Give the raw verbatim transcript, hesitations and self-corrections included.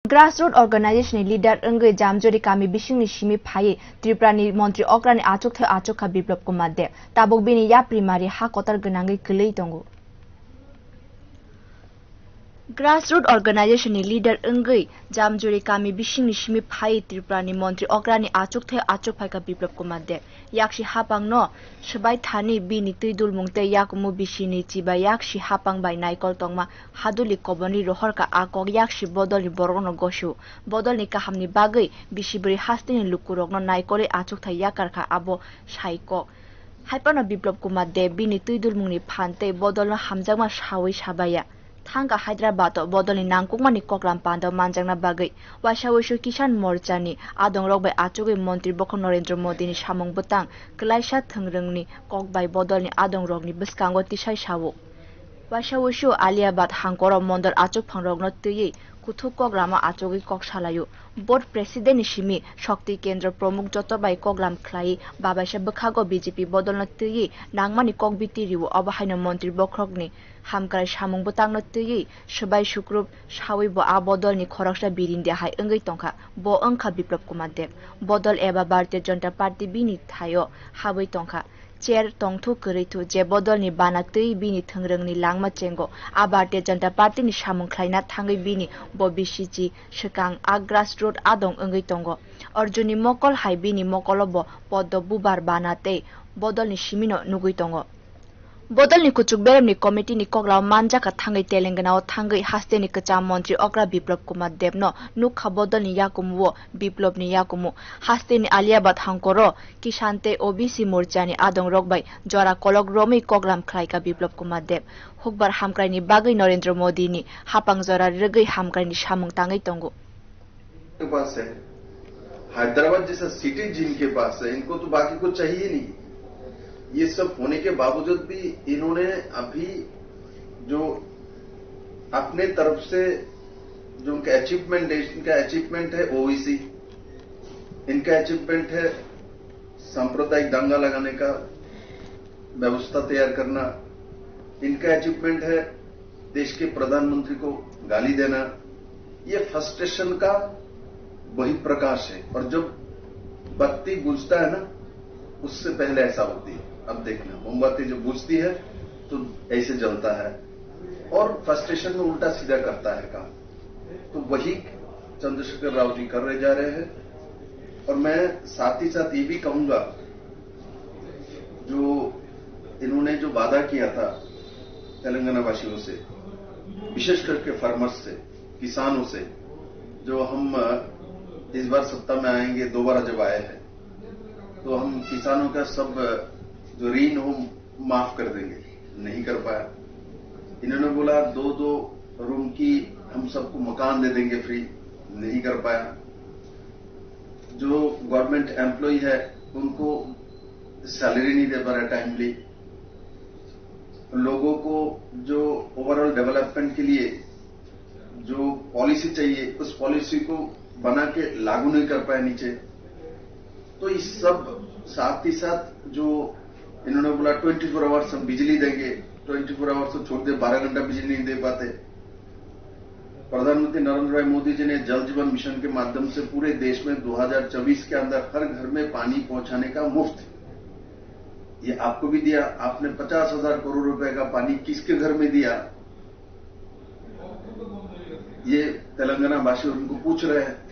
Grassroot organization ni leader wngwi Jamjori kami bisingni simi phaiwi Tripura ni montri okrani achukthai achukha Biplab Kumar Deb. Tabuk bini yapri mari ha kotor gwnangwi kwlwi tongo. Grassroot organization ni leader wngwi Jamjori kami bisingni simi phaiwi Tripura ni montri okrani achukthai achuk phaikha Biplab Kumar Deb. Yaksi hapangno swbai thani bini twi dulmung tei yakumu bisini chiba yaksi hapang bai naikol tongma haduli kobonwi rohorkha. A kok yaksi bodolni borokno gosio. Bodolni kahamni bagwi bisi bwrwi hasteni lukurokno naikolwi achukthai yakarkha abo sai kok. Haiphano Biplab Kumar Deb bini twi dulmungni phan tei bodolno hamjakma sawi sabaiya. Thangkha Hyderabad-o bodolni nangkukmani koklam panda manjakna bagwi. Waisa wuisu Kisan Morcha ni adongrok bai achugwi Montri Bokhok Narendra Modi ni samung bwtang kwlaisa thwngrwngni kok bai bodolni adongrokni bwskango tisai sao. Waisa wuisu Aliabad hangkoro mondol achukphangrokno twiwi kuthuk kok lama achugwi kok salaio. Board President ni simi Shakti Kendra Pramukh joto bai koklam khlaiwi babaisa bwkhago B J P bodolno twiwi nangmani kok biti rio, obo haino Montri Bokhokni hamkrai samung bwtangno twiwi swbai sukrup sawi bo a bodolni khoroksa birindi hai wngwi tongkha. Bo wngkha Biplab Kumar Deb. Bodol eba Bharatiya Janata Party bini thaio habwi tongkha. Chair tongthu kwrwithu je bodolni bana twi bini thwngrwngni langma chengo. A Bharatiya Janata Party ni samung khlaina thangwi bini bo B C G swkang a grassroot adong wngwi tongo. Arjunni mokol hai bini mokolo bo poddo bubar bana tei bodolni simino nugwi tongo. Bodolni kuchuk beremni committee ni koklao manjakha thangwi Telangana-o thangwi hasteni kwcham montri okra Biplab Kumar Debno nukha bodolni yakumu-o Biplabni yakumu. Hasteni Aliabad hangkoro Kisan tei O B C Morchani adongrok bai jora kolok romwi koklam khlaikha Biplab Kumar Deb. Hukbar hamkraini bagwi Narendra Modini hapang jora rwgwi hamkraini samung tangwi tongo. के पास है, हैदराबाद जैसा सिटी जिनके पास है, इनको तो बाकी कुछ चाहिए नहीं। ये सब होने के बावजूद भी इन्होंने अभी जो अपने तरफ से जो उनका अचीवमेंट है, इनका अचीवमेंट है ओवीसी, इनका अचीवमेंट है सांप्रदायिक दंगा लगाने का व्यवस्था तैयार करना, इनका अचीवमेंट है देश के प्रधानमंत्री को गाली देना। ये फ्रस्ट्रेशन का बहिप्रकाश है। और जब बत्ती बुझता है ना, उससे पहले ऐसा होती है। अब देखना, मोमबत्ती जब बुझती है तो ऐसे जलता है और फ्रस्ट्रेशन में उल्टा सीधा करता है काम। तो वही चंद्रशेखर राव जी कर रहे जा रहे हैं। और मैं साथ ही साथ ये भी कहूंगा, जो इन्होंने जो वादा किया था तेलंगाना वासियों से, विशेष करके फार्मर्स से, किसानों से, जो हम, अ, इस बार सत्ता में आएंगे, दोबारा जब आए हैं, तो हम किसानों का सब, अ, जो ऋण हो, माफ कर देंगे, नहीं कर पाया। इन्होंने बोला, दो दो रूम की हम सबको मकान दे देंगे फ्री, नहीं कर पाया। जो गवर्नमेंट एम्प्लॉय है, उनको सैलरी नहीं दे पा रहा टाइमली। लोगों को जो ओवरऑल डेवलपमेंट के लिए जो पॉलिसी चाहिए, उस पॉलिसी को बना के लागू नहीं कर पाया नीचे। तो इस सब साथ ही साथ जो इन्होंने बोला, ट्वेंटी फ़ोर आवर्स हम बिजली देंगे, ट्वेंटी फ़ोर आवर्स तो छोड़ दे, बारह घंटा बिजली नहीं दे पाते। प्रधानमंत्री नरेंद्र भाई मोदी जी ने जल जीवन मिशन के माध्यम से पूरे देश में दो हज़ार चौबीस के अंदर हर घर में पानी पहुंचाने का मुफ्त, ये आपको भी दिया। आपने पचास हज़ार करोड़ रुपए का पानी किसके घर में दिया, ये तेलंगाना वासी उनको पूछ रहे हैं।